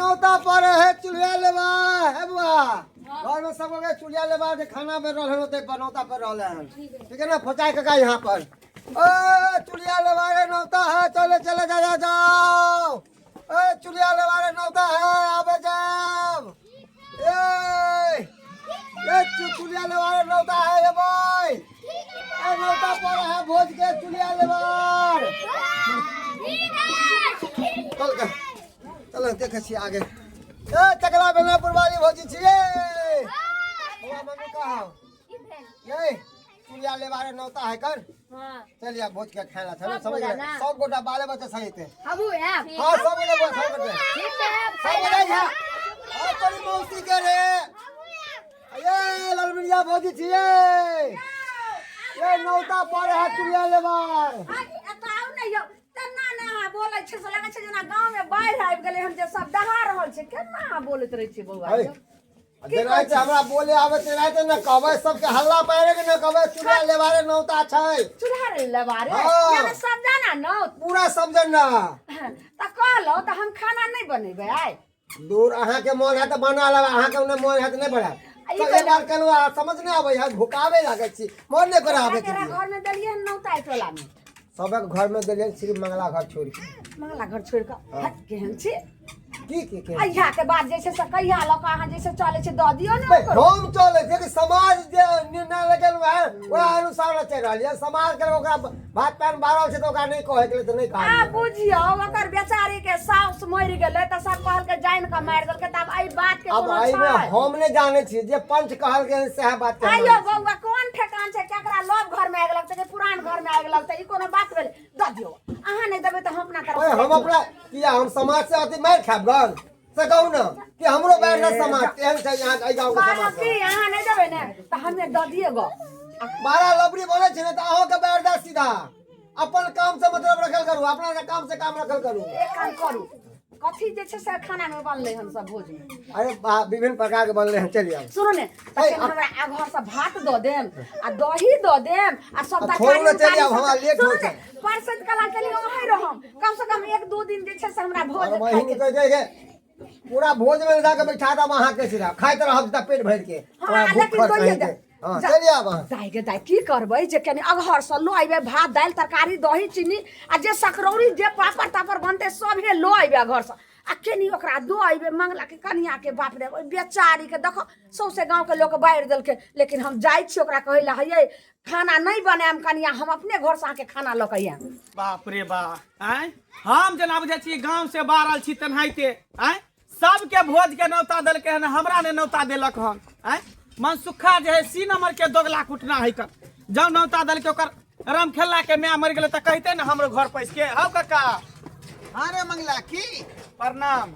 नौता पर है चूल्हा लेबा है बुआ घर में सब के चूल्हा लेबा के खाना बन रहल होते बनौता पर रहल हन ठीक है ना फोचाय काका यहाँ पर ओ चूल्हा लेबा रे नौता है चले चले जा जा जाओ ए चूल्हा लेबा रे नौता है आबे जाओ ए ए चूल्हा लेबा रे नौता है ये भाई ए नौता पर है भोज के चूल्हा लेबा चल के चल देखे छी आगे ए चकला बेलनापुर वाली भौजी छियै बौआ मम्मी कहाँ ये चूल्हा लेबारे नौता है कर हाँ चलिए भोज के खाना चलो सब सब गोटा ना? सब गोटा बाले बच्चा सहित है हमहूँ आयब हाँ सब गोटा बुआ, सब गोटा ठीक छै आयब सब गोटा यहाँ और तोरी मौसी के रे ये ललमिया भौजी छियै ये नौता पर है चूल्हा लेबार एतऽ आउ ने यौ तेना ने अहाँ बोलै छै से लगै छै जेना गाँवमे बाढ़ि आबि गेलै हन जे सब दहा रहल छै केना अहाँ बोलैत रहै छियै बौआ अरे, यौ जेनाहिते हमरा बोले आबै तेनाहिते ने कहबै सबके हल्ला पारे के ने कहबै चूल्हा लेबारे नौता छै चूल्हा रे लेबारे हाँ। यानी सब जाना नौत पूरा समझन ना तऽ कहलहुँ तऽ हम खाना नहि बनेबै आइ दूर अहाँके मोन है तऽ बना लेबै अहाँके नहि मोन है तऽ नहि बनायब आ ई तऽ एक बार केलहुँ आ समझ नहि आबै है भुकाबै लागै छी मोन नहि करे आबै के केकरा लिए घर में देलियै हन नौता एहि टोला में सबक घर में देलियनि सिर्फ मंगला घर छोड़ि के मंगला घर छोड़ि कऽ हट केहन छी की की के अहिया के बाद जे छै से कहिया लऽ कऽ अहाँ जे छै चलै छै दऽ दियौ ने भाई, ओकरो हम चलै छै कि समाज जे निर्णय लेकिन वएह वएह अनुसार चलि रहल यऽ समाज के ओकरा भात पानि बारल छै तऽ ओकरा नहि कहै के लेल तऽ नहि आ कहलियै बुझियौ ओकर बेचारी के साउस मरि गेलै तऽ सब कहलकै जानि कऽ मारि देलकै तऽ आब एहि बात के अब कोनो एहिमे छै हम नहि जानै छियै जे पंच कहलकै हन सएह बात के हम आइयो मानै छियै। बौआ कोन ठेकान छै केकरा लव घर में आगि लगतै कि पुरान घर में आगि लगतै ई कोनो बात भेलै दऽ दियौ अहाँ नहि देबै तऽ हम अपना तरफ ओए से हम अपना किया हम समाज से अथी मारि खायब गन से कहू ने कि हमरो बैर ना समाज तेहन छै यहाँ एहि गाँव के कहलहुँ समाज की अहाँ नहि देबै ने तऽ हमे दऽ दियै गो बारह लबड़ी बोले छै ने तऽ अहूँ के बैर दे सीधा अपन काम से मतलब रखल करू अपना काम से काम रखल करू एक काम करू कथी जे छै से खाना में बनलै हन सब भोज में अरे विभिन्न प्रकार के बनले हैं चलिए अब सुनू ने तखन हमरा आ घर से भात दऽ देम आ दही दऽ देम आ सब आ छोड़ू ने तरकारी चलि आब, उरकारी हमरा सब- लेट सुनू होइ ने परसैत कला के लिए वहीं रहम कम से कम एक दू दिन जे छै से हमरा भोज और खाय वही के निकल जाए पूरा भोज में जाके बैठा दब अहाँ के सीधा खाइत रहब तऽ पेट भरि के हाँ, भूख लेकिन खर दइए कहीं दे। के हाँ जा- चलिए आब अहाँ दाइ गे दाइ की करबै जे कनि अगहर से लऽ अयबै भात दालि तरकारी दही चीनी आ जे सकरौरी जे पापड़ तापड़ बनतै सभे लऽ अयबै अगहर से आ केनी ओकरा दऽ अयबै मंगला के कनिया के बाप रे ओहि बेचारी के देखो सौंसे गाँव के लोक बारि देलकै लेकिन हम जाइ छी ओकरा कहै लए हेयै खाना नहि बनायब कनिया हम अपने घर से अहाँके खाना लऽ कऽ आयब बाप रे बा आँय हम जेना बुझै छी गाँव से बारल छी तेनाहिते आँय सबके भोज के नौता देलकै हन हमरा ने नौता देलक हन आँय मनसुखा जे है सी नंबर के दोगला कुटना है कर जब नौता देलकै ओकर राम खेलला के माय मरि गेलै तऽ कहिते ने हमरो घर पैस के हौ काका हाँ रे मंगला की प्रणाम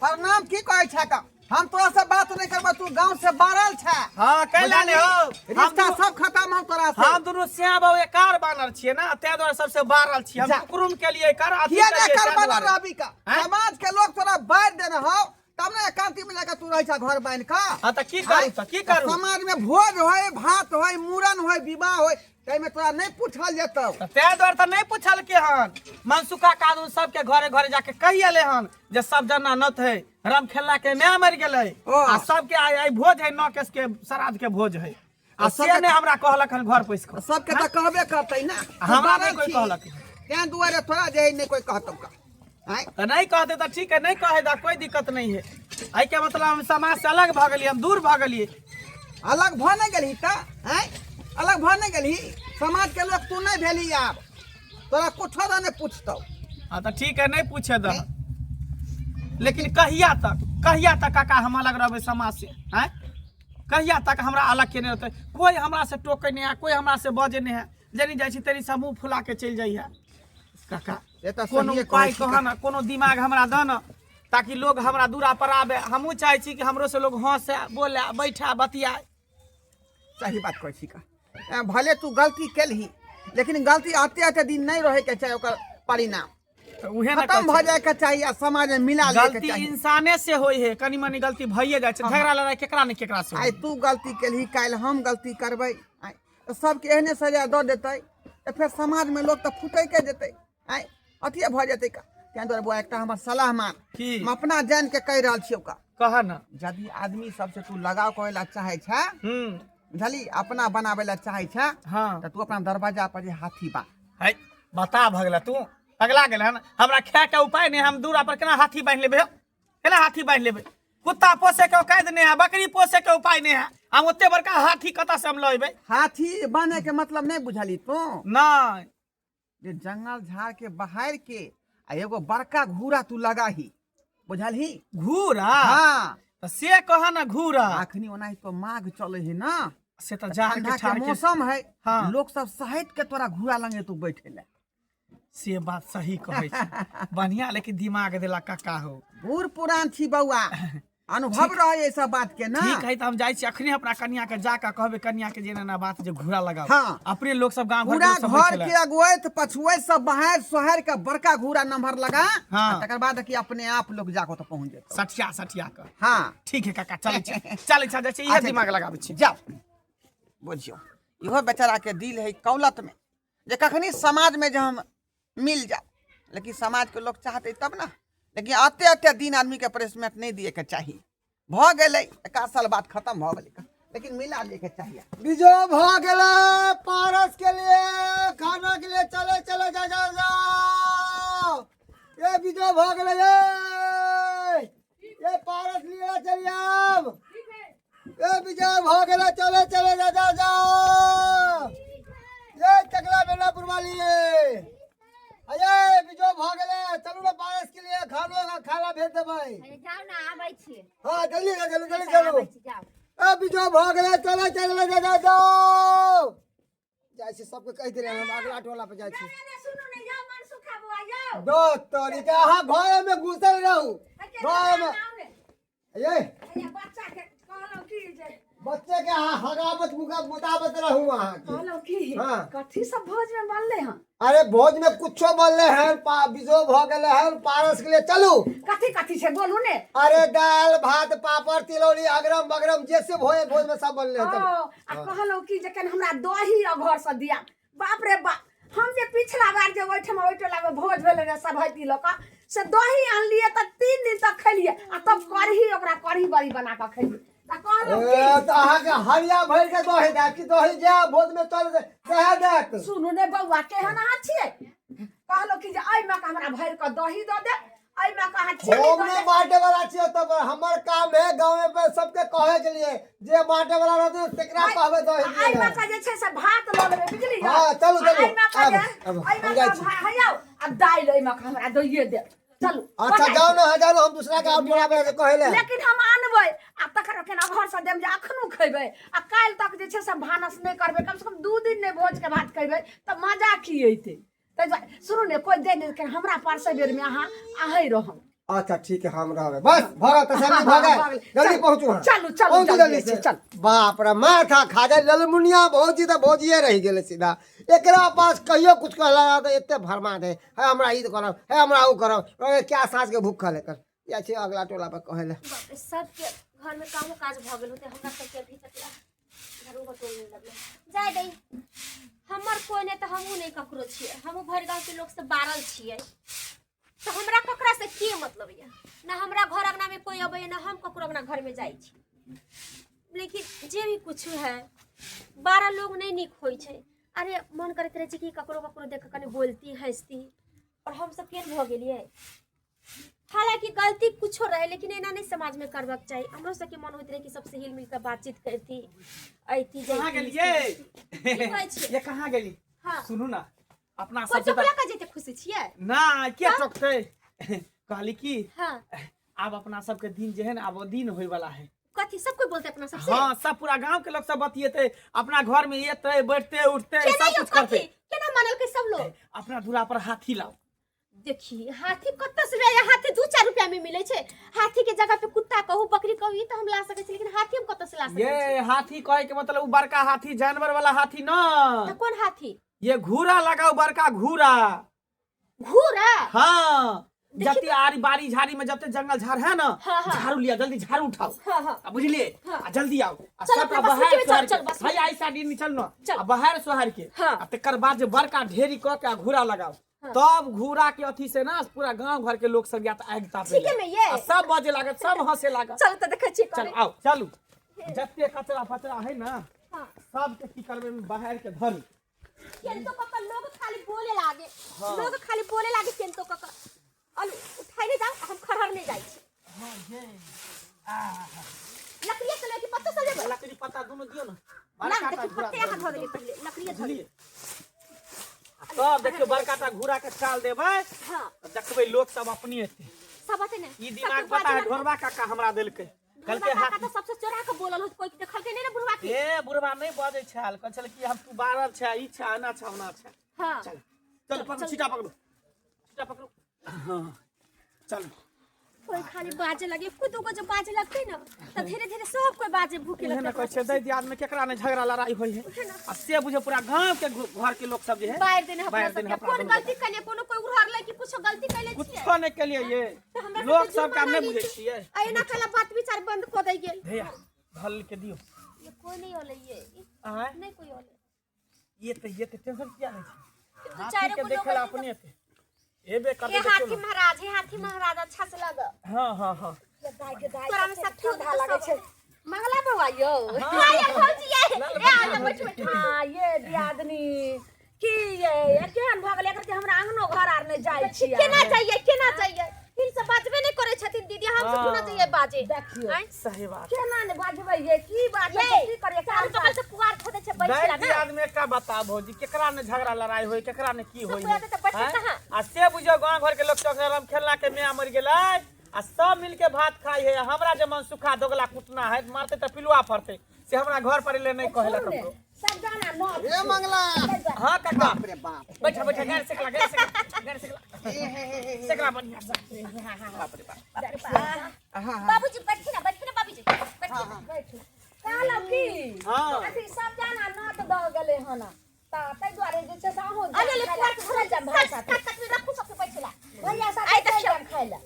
प्रणाम की कहै छै तऽ हम तोरा से बात नहीं करबो तू गांव से बारल छै हाँ कैला ने हो हम रिश्ता सब खत्म हो तोरा से हम दुनू श्याम बाबू एकार बानर छियै ना ताहि दुआरे सबसे बारल छियै हम जा। कुकुरुम के लिए एकर अथी किया के ने लिए कर ताहि बानर दुआरे। रहबी का हैं? समाज के लोग तोरा बारि देने हो तब ने एकांती में जाके तू रहै छ घर बान्हि कऽ हाँ तऽ की करू तऽ की करू समाज में भोज होय भात होय मूड़न होय विवाह होय ताहिमे तोरा नहि पूछल जेतौ तऽ ताहि दुआरे तऽ नहि पुछलकै हन मनसुखा कानून सबके घरे घरे जाके कहि एलै हन जे सब जना नत है राम खेलला के माय मरि गेलै ओ। आ सबके आइ आइ भोज है नौ केस के श्राद्ध के भोज है आ से सबके- नहि हमरा कहलक हन घर पैस कऽ सबके तऽ कहबे करतै ने हमरा नहि कोइ कहलक। तें दुआरे तोरा जे है नहि कोइ कहतौ का आँय तऽ नहि कहते तऽ ठीक है नहि कहे तऽ कोई दिक्कत नहीं है एहि के मतलब हम समाज से अलग भऽ गेलियै हम दूर भऽ गेलियै अलग भऽ नहि गेलही तऽ आँय अलग भऽ नहि गेलही समाजके लोक तू नहि भेलही आब तोरा कुछो दऽ नहि पूछतौ हाँ तऽ ठीक है नहीं पूछे दह लेकिन कहिया तक कहिया तक काका हम अलग रहबै समाज से आँय कहिया तक हमरा अलग केने रहतै कोई हमरा से टोकै नहि है कोई हमरा से बजै नहि है जनी जाइ छी तनी से मुँह फुला के चलि जाइ है काका से तऽ कोनो सहिए उपाय कहै छी कह ना कोनो दिमाग हमरा दह ना ताकि लोग हमरा दूरा पर आबे हमहूँ चाहै छी कि हमरो से लोग हंसे बोले बैठे बतियाए सही बात कहै छी का भले तू गलती केलही लेकिन गलती आते आते दिन नहीं रहे के चाही ओकर परिणाम तऽ उहे ने खत्म भऽ जाए के चाही आ समाज में मिला ले के गलती चाही इंसाने से होई है कनी मनी गलती भइए जाइ छै झगड़ा लड़ाई केकरा ने केकरा से आइ तू गलती केलही काल्हि हम गलती करबै आइ तऽ सबके एहने सजा दऽ देतै तऽ फेर समाजमे लोक तऽ फुटैके जेतै आइ अथिए भऽ जेतै का तें दुआरे बौआ एकटा हमर सलाह मान। की? हम अपना जान के कहि रहल छियौ का। कह ना। यदि आदमी सबसे तू लगाव करे ला चाहे छै, बुझली, अपना बनावे ला चाहे छै, हाँ। तऽ तू अपना दरवाजा पर जे हाथी बा। है बता भगला तू पगला गेल हन। हमरा खाए के उपाय नहीं, हम दूरा पर केना हाथी बान्हि लेबै हौ? केना हाथी बान्हि लेबै? कुत्ता पोसे के औकात नहीं है, बकरी पोसे के उपाय नहीं है, हम ओते बड़का हाथी कतऽ से हम लऽ अयबै? हाथी बान्हे के मतलब नहीं बुझली तू? नहीं। जे जंगल झाड़ के बाहर के आ एगो बड़का घूरा तू लगाही, बुझलही? घूरा? हाँ। तऽ से कह ना घूरा। अखनी ओनाही तो माघ चले है ना, से तऽ जाड़ के ठंडा के ठाड़ के मौसम है। हाँ। लोग सब सहित के तोरा घूरा लंगे तू बैठे ले। से बात सही कहै छी, बढ़िया, लेकिन दिमाग देला काका हो। बूढ़ पुरान छी बौआ, अनुभव रहे ये सब बात के ना। ठीक है, तऽ हम जाइ छी अखने अपना कनिया के जाके कहबै कनिया के जे एना एना बात जे घूरा लगाओ। हाँ। अपने लोग सब गाँव घर के पूरा लोग सब घर बैठल के है। अगुवैत पछुऐत सब बाहर सोहर के बड़का घूरा नंबर लगा। हाँ। आ तकर बाद की अपने आप लोग जाको तो पहुंच जेतौ। सठिया सठिया के। हाँ। ठीक है काका, चलै छी चलै छी, जाइ छी, इहे अच्छा, दिमाग लगाबै छी। जाओ। बुझियौ इहो बेचारा के दिल है कौलत में जे कखनी समाज में जे हम मिल जाओ, लेकिन समाज के लोग चाहते तब ना। लेकिन अते अते दिन आदमी के प्रेसमेंट नहीं दिए के चाहिए। भऽ गेलै एक साल बाद खत्म भऽ गेलै, लेकिन मिला लिए के चाहिए। बीजो भऽ गेलै पारस के लिए खाना के लिए, चले चले जा जा जाओ। ये बीजो भऽ गेलै, ये पारस लिए चलिए आब। ये बीजो भऽ गेलै, चले चले जा जा जाओ। ये चकला बेला पुरवाली अरे बीजो भऽ गेलै, चलू ने पारस के लिए खानो खाना भेज देबै। अरे जाउ ने, आबै छी। हाँ जल्दी जल्दी जल्दी चलू। आबै छी, जाउ। ए बीजो भऽ गेलै, चले चले जा जा जाओ। जाइ छी सबके कहि देले, हम अगला टोला पर जाइ छी। सुनू ने यौ मनसुखा बौआ यौ। दो तरीका अहाँ घरे में घुसल रहू घरे में। ये बच्चा के कहलहुँ की जे बच्चे के अहाँ हगावत मुका मुताबत रहू अहाँ के। कहलहुँ की, हाँ। कथी सब भोज में बनले हन? अरे भोज में कुछो बनले हन, बीजो भ गेले हन पारस के लिए चलू। कथी कथी छै बोलू ने। अरे दाल भात पापड़ तिलौरी अगरम बगरम जैसे भोज भोज में सब बनले हन। चलू। ओ, आ कहलहुँ की जे कनि हमरा दही अघर से दिया। बाप रे बाप, हम जे पिछला बार जे ओहिठाम ओहि टोला में भोज भेलै रहे सभैती लऽ कऽ, से दही आनलियै तऽ 3 दिन तक खेलियै आ तब कढ़ी ओकरा कढ़ी बड़ी बना कऽ खेलियै। तऽ कहलहुँ की ए, तऽ अहाँके हरिया भरि के दही देत कि दही जाय भोज में चल सएह देत। सुनू ने बौआ, केहन अहाँ छियै? कहलहुँ कि जे एहिमे के हमरा भरि कऽ दही दऽ देब, एहिमे के अहाँ चीनी हम दऽ नहीं देब। बांटे वाला छियै, तब हमर काम है गाँव में सबके कहे के लिए, जे बांटे वाला रहते तेकरा कहबे दही दिए एहिमे ला। के जे छै से भात लऽ लेबै, बुझलियै? हाँ, चलू, चलू। एहिमे के जे आबू, आबू, एहिमे हम जाइ के छी। हैयौ, आ दालि एहिमे के हमरा दैये देब। चलू। अच्छा पकाइ जाओ ना, हाँ, जाओ ना, हम दूसरा के और टोला पे कहे ले। लेकिन हम आनबै आ तकर केना घर से देब जे अखनो खेबै आ काल्हि तक जे छै से भानस नहि करबै, कम से कम 2 दिन नहि भोज के भात खेबै तऽ मजा की अयतै? ताहि दुआरे सुनू ने, कोइ दे नहि, हमरा परसै बेरमे अहाँ अहीं रहब। अच्छा ठीक है, हम रहबै। बस भऽ गेल, तसल्ली भऽ भऽ गेल। गेल। जल्दी चलू, पहुँचू अहाँ। चलू, चलू, पहुँचू जल्दी जल्दी से। चलू। बाप रे माथा खा जाए ललमुनिया भौजी तऽ भौजिए रहि गेलै सीधा। एकरा पास कहियो कुछ कहला तऽ एते भरमा दे है, हमरा ई करब है, हमरा ओ करब, अरे क्या साँझ के भूखल एकर जाइ छै अगला टोला पर कहै लए। बाप रे, सबके घर में कामो काज भऽ गेल होतै, हमरा सबके अभी तक झाड़ू बटोर नहि लगलै। जाय दै, हमर कोइ नहि तऽ हमहूँ नहि ककरो छियै, हमहूँ भरि गाँवके लोक से बारल छियै, तऽ हमरा ककरा से की मतलब यऽ? ना हमरा घर अंगना में कोई अबैया, ना हम ककरो अंगना घर में जाइ छी। लेकिन जे भी कुछ है, 12 लोग नहीं नीक होइ छै। अरे मन करैत रहै छै कि ककरो ककरो देख कऽ कनि बोलती हँसती, और हम सब केहन भऽ गेलियै? हालांकि गलती कुछो रहे, लेकिन एना नहीं समाज में करबाक चाही। हमरो सबके मन होइत रहे कि सबसे हिल मिल के बातचीत करती अयती कहाँ जैती। गेलियै? की कहै छियै? ये कहाँ गेली? हाँ। सुनू ना, अपना कोइ सब टोकला का जेते खुशी छियै? ना के टोकतै? कहली की, हाँ। आब अपना सबके दिन जे है ना, आब ओ दिन होय वाला है। कथी सब कोई बोलते अपना सबसे? हाँ, सब पूरा गांव के लोग सब बतियेते, अपना घर में एते बैठते उठते केना सब यौ कुछ करते। कथी केना मानलकै सब लोग? अपना दूरा पर हाथी लाओ। देखी हाथी कतऽ से लाए? हाथी 2-4 रुपया में मिलै छै। हाथी के जगह पे कुत्ता कहू बकरी कहू ई तऽ हम ला सकै छी, लेकिन हाथी हम कतऽ से ला सकै ये छी? हाथी कहे के मतलब उ बड़का हाथी जानवर वाला हाथी न। तऽ कोन हाथी? ये घूरा लगाओ, बड़का घूरा। घूरा? हाँ, देखी जते आरी बारी झाड़ी में जते जंगल झाड़ है ना, हाँ, हाँ। झाड़ू लिया, जल्दी झाड़ू उठाओ। हाँ, हाँ। आ बुझलिए? हाँ। आ जल्दी आओ। आ चल, सबटा अपना बस बहार में चल, सोहार चल, के। बस में। भाई, ऐसा दिन चल ना। चल। आ बहार सोहार के। हाँ। आ तकर बाद जे बड़का ढेरी क के आ घूरा लगाओ। तब घूरा के अथी से ना पूरा गांव घर के लोग सब जात आगि तापे ठीके में ये? आ सब बजे लागत सब हंसे लागत। चल तऽ देखै छियै चल करै। आओ चलू जते कचरा फचरा है ना हाँ। सबके की करबै बाहर के धरू। केंतो कका लोग खाली बोले लागे। लोग खाली बोले लागे केंतो कका। अल उठाइ नहीं जाओ हम खरहर नहीं जाइ छी। हाँ ये लकड़िया से लेके पत्तो से लेबै। लकड़ी पत्ता दोनों दियो ना। ना देखी पत्ते यहाँ धो देलियै पहिले लकड़िया धो बुझलियै तब देखियौ बड़का टा घूरा के चाल देबै। हाँ तऽ देखबै लोक सब अपने एतै। सब अते ने ई दिमाग पता है ढोरबा काका हमरा देलकै। कहलकै काका तऽ सबसे चोरा के बोलल हो कोई देखलकै नहीं ना बुढ़वा के। ए बुढ़वा नहीं बजै छल कहै छल कि हम तू बारल छै ई छै एना छै ओना छै। हाँ चल चल पकड़ू छीटा पकड़ू छीटा पकड़ू। हाँ चल कोई खाली बाजे लगे खुद को जब बाजे लगते ना तो धीरे धीरे सब कोई बाजे भूखे उहे लगते ने कहै छै दै दियाद में केकरा ने झगड़ा लड़ाई होय है आ से बुझे पूरा गांव के घर के लोग सब जे है बाहर देने अपना बाहर सबके देने अपना कोन दुनू गलती कलिए कोनो कोई उड़हर कि कुछो गलती कइले छियै कुछो नहीं केलिए ये तऽ हमरा लोग सबके सब काम जुर्माना नहीं बुझे ली। छियै। आ एना कला बात विचार बंद कऽ दै गेल। भैया धल के दियो। ये कोई नहीं होले ये आँय? नहीं कोई होले। ये तो टेंशन किया नहीं छै। दू हाथी चारि के गो देखेला लोग अपने एते एबे करते हे देखियौ हाथी ना। महाराज हे हाथी महाराज अच्छा से लग। हाँ हाँ हाँ दाइ के दाइ तोरा में सब ठंडा लगै छै। मंगला बौआ यौ। हाँ ये भौजी ये ए आ जा बैठ बैठ। हाँ ये दियादनी की ये केहन भऽ गेलै एकर हमरा अंगनो घर आर नहि जाइ छियै। केना जाइए केना जाइए हिन से बाजबे नहीं करे छथिन दीदी हम सब कोना जाइए बाजे। देखियौ। आँय? सही बात। केना नहि बाजबै ये की बात ये छै की करियै चारू बगल से पुआर खोदे छै बैठला दै ना। दियाद में एकटा बता भौजी केकरा ने झगड़ा लड़ाई होय केकरा ने की होय सब कोई आते तऽ बैठे आँय? कहाँ? आ से बुझियौ गाँव घर के लोग चौक हम खेलना के मियाँ मरि गेलै आ सब मिल के भात खाइ है हमरा जे मन सुखा दोगला कुटना है मारते तऽ पिलुआ फड़ते से हमरा घर पर एले नहीं कहेला ककरो। सब जाना न रे मंगला। हाँ काका। बाप रे बाप। बैठा बैठा गैर सेकला गैर सेकला गैर सेकला सेकला बढ़िया से। बाप रे बाप। हाँ बाबूजी बैठी ना बैठी ना बाबूजी बैठी। कहलहुँ की हाँ। अथी सब जाना नत दऽ गेलै हन तऽ ताहि दुआरे जे छै से अहूँ अरे ले पुआर चलि जायब भाइ साथे। कट कट रखू सबके बैठला। भैया साथे आइ चलि देखियौ। जायब खाय लए।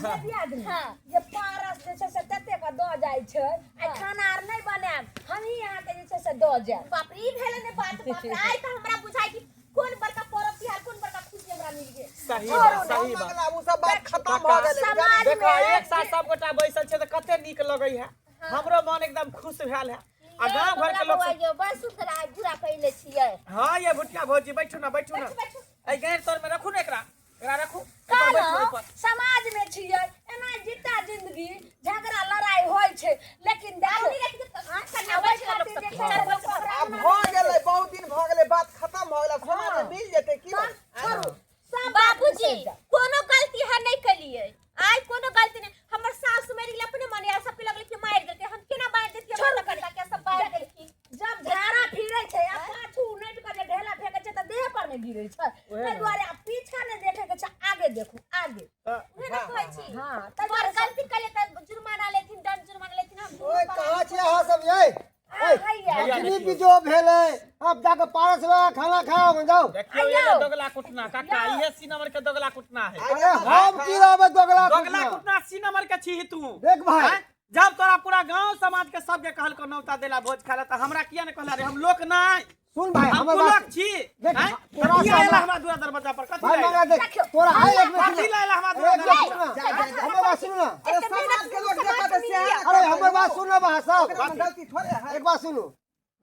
ये दियादनी, हाँ। जे पारस जे छै से ततेक दऽ जाइ छै आइ खाना आर नहि बनायब हमही अहाँके जे छै से दऽ जायब। बाप रे ई भेलै ने बात बाप रे आइ तऽ हमरा बुझाइ कि कोन बड़का पर्व तिहार कोन बड़का खुशी हमरा मिल गेल। सही बात सही बात। मंगला उ सब बात खत्म भऽ गेलै। समाज देखो में एक साथ सब गोटा बैसल छै तऽ कते नीक लगै है हमरो मन एकदम खुश भेल है आ गाँव घर के लोग सब बड़ सुंदर आइ घुरा पहिले छियै। हाँ ये भुटिया भौजी बैठू ना बैठू ना। बैठू, बैठू। एहि गैर तर में रखू ना एकरा एकरा रखू एहि पर बैठू एहि कहलहुँ पर। समाज में छियै एना जीता जिंदगी झगड़ा लड़ाई होइ छै लेकिन दारू देखियौ नहीं रखी तऽ कन्या बैठला लोक सब हाँ। आब भऽ गेलै बहुत दिन भऽ गेलै बात खत्म भऽ गेलै समाज में मिल जेतै की छोड़ू सब बाबूजी कोनो गलती हम नहीं केलियै आइ कोनो गलती नहीं। हमर सास मरि गेलै अपने मने आर सबके लगलै कि मारि देलकै हम केना मारि देतियै छोड़ू हमरा के सब मारि देलखिन। जब झाड़ा फिरै छै आ पाछू उनटि कऽ जे ढेला फेकै छै तऽ देह पर नहि गिरै छै ताहि दुआरे आब पीछा नहि देखै के छै आगे देखू आगे। उहे ने कहै छी। हाँ ताहि पर दुआरे गलती केलियै तऽ जुर्माना लेथिन दंड जुर्माना लेथिन हम दुनू ओए पर कहाँ छियै अहाँ सब यै? आ हैया अखनी बिजो भेलै अब जाके पारस लगा खाना खाओ जाओ। देखियौ ये दोगला कुटना काका इहे सी नंबर के दोगला कुटना है। अरे हम की रहबै दोगला दोगला कुटना? कुटना सी नंबर के छी तू। देख भाई। आँय? जब तोरा पूरा गांव समाज के सबके कहलको नौता देला भोज खाला तऽ हमरा किया ने कहला रे हम लोक नहीं सुन भाई हम हमर कुलक बात छी। देख, आँय? तोरा कथी से आएला हमरा- हमरा दुआ दरवाजा पर कथी भाई आएला? मंगला देख तोरा आइ एक मिनट कथी लाएला हमरा दुआ अरे दरवाजा सुन पर? ना हमर बात सुन ना। अरे समाज के लोग देखत है से अरे हमर बात सुन ना बा साहब। ओकरा में गलती थोड़े है। एक बात सुनू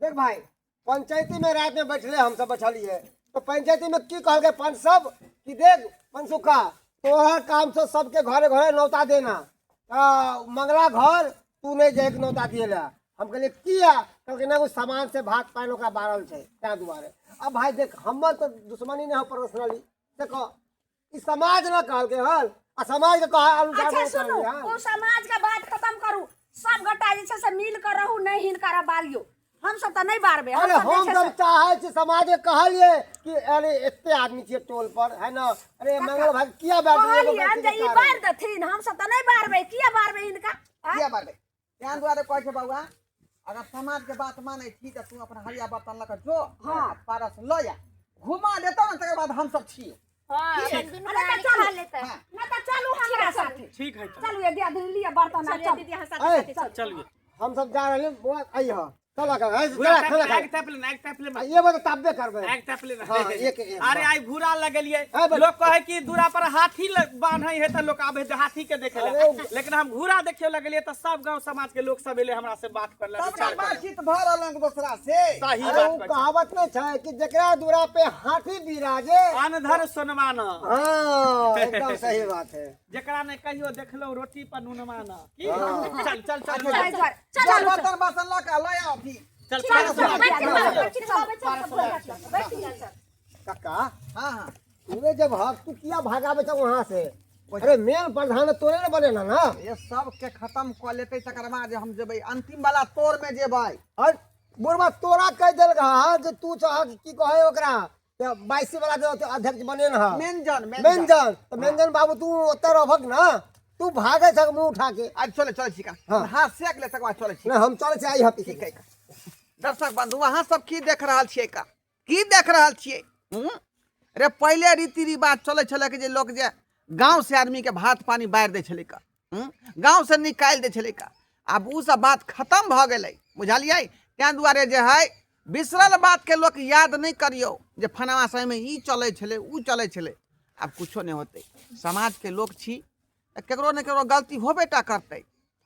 देख भाई पंचायती में रात में बैठले हम सब बैठलिए तो पंचायती में की कहलकै पंच सब कि देख पंसुखा तोहर काम से सबके घरे घरे नौता देना मंगला घर तू नहीं जाए नौता दिए ला। हम कहलिए किया? कहलकै ना कुछ सामान से भात पानि ओकरा बारल छै ताहि दुआरे। अब भाई देख हमर तो दुश्मनी नहीं हो पर्सनली देखो ई समाज न कहलकै हन आ समाज के कहा अनुसार अच्छा नहीं सुनू कहलियै हन। ओ समाज के बात खत्म करू सब गोटा जे छै से मिल कर रहू नहीं हिनकर बारियो हम सब तऽ नहीं बारबै। अरे हम हम सब चाहै छी समाज के कहलिए कि अरे एते आदमी छियै टोल पर है ना अरे मंगल भाई किया बार कहलियनि जे ई बारि देथिन हम सब तऽ नहीं बारबै किया बारबै हिनका? किया बारबै? तें दुआरे कहै छै बौआ अगर समाज के बात मानै छी तऽ तू अपन हरिया बर्तन लऽ कऽ जो हाँ। पारस लऽ जा घुमा देतौ ने तकर बाद हम सब छियै। हाँ ठीक। अपन दुनू अरे प्राणी तऽ चलू। खा लेतै। हाँ। ना तऽ चलू हमरा साथे। ठीक है तऽ। चलू ये दियादनी लिअ बर्तन आ चलिए चलू। दीदी अहाँ ऐ, साथे साथे चलू। चलिए हम सब जा रहल बौआ अइह। चला का घूरा चला खाना ताप आगि खा ताप लेना, आगि ताप लेना। ये बात ताबे करबै आगि ताप लेना। हाँ, एक- एक अरे बात। आई घूरा लगेलिए हाँ, बस। लोग कहे कि दूरा पर हाथी बान्है है तऽ लोग आबे है हाथी के देखे अरे ला ओ- लेकिन हम घूरा देखे लगेलिए तऽ सब गांव समाज के लोग सब एले हमरा से बात करला तब विचार ने करला। बातचीत भऽ रहल हन एक दोसरा से सही अरे बात वो कहै छी। कहावत नहीं छै कि जकरा दूरा पे हाथी बिराजे अनधर सोनमा न हाँ एकदम सही बात है जेकरा ने कहियो देखलो रोटी पर नुनमा न की हाँ। चल चल चल ताहि दुआरे चल चलू बर्तन बासन लऽ कऽ लऽ आउ अथी चल चल, चल चल, बैठ के चल, बैठ के बैठ के बैठ के काका हाँ हाँ तूने जब हक तू किया भागावे छ वहां से अरे मेन प्रधान तोरे ने बने ना ना ये सबके खत्म कऽ लेतै तकर बाद जे हम जेबै अंतिम वाला तोर में जेबै और बुढ़वा तोरा कह देल हा जे तू चाह की कहे ओकरा ते बाईसी वाला जो अध्यक्ष बने ना मेनजन मेंजन तो मेंजन बाबू तू ओतऽ रहभक ना तू भागे छ मुंह उठा के आज चले चले छी का हाँ। हाथ सेक ले तकर बाद चले छी ना हम चले छै आई हपी ठीक है का। दर्शक बंधु अहाँ सब की देख रहल छियै का की देख रहल छियै हूँ? रे पहिले रीति रिवाज चलै छलै कि जे लोक जे गाँव से आदमीके भात पानि बारि दै छलै का हूँ? गाँव से निकालि दै छलै का आब ओ सब बात खतम भऽ गेलै बुझलियै ताहि दुआरे जे हइ बिसरल बातके लोक याद नहि करियौ जे फलाना समयमे ई चलै छलै ओ चलै छलै आब किछो नहि होतै समाजके लोक छी तऽ ककरो ने ककरो गलती होबे टा करतै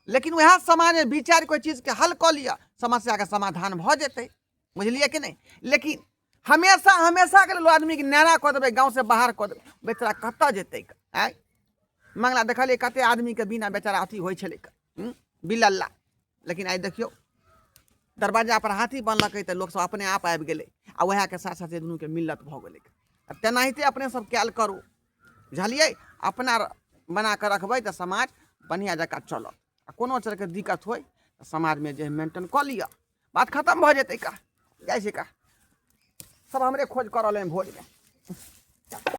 लेकिन वएह समाजमे विचारि कोइ चीजके हल कऽ लिअ समस्याके समाधान भऽ जेतै बुझलियै कि नहि लेकिन हमेशा हमेशाके लेल आदमीके नैरा कऽ देबै गाँवसँ बाहर कऽ देबै बेचारा कतऽ जेतै आँय मंगला देखलियै कते आदमीके बिना बेचारा अथी होइ छलै बिलल्ला लेकिन आइ देखियौ दरवाजा पर हाथी बनलकै तऽ लोकसब अपने आप आबि गेलै आ वएहके साथ साथ दुनूके मिलत भऽ गेलै आ तेनाहिते अपने सब कयल करू बुझलियै अपना बना कऽ रखबै तऽ समाज बढ़िआँ जकाँ चलत आ कोनो तरहके दिक्कत होइ तऽ समाजमे जे मेंटेन कऽ लिअ बात खतम भऽ जेतै का जाइ छै का सब हमरे खोज कऽ रहलै हन भोजमे।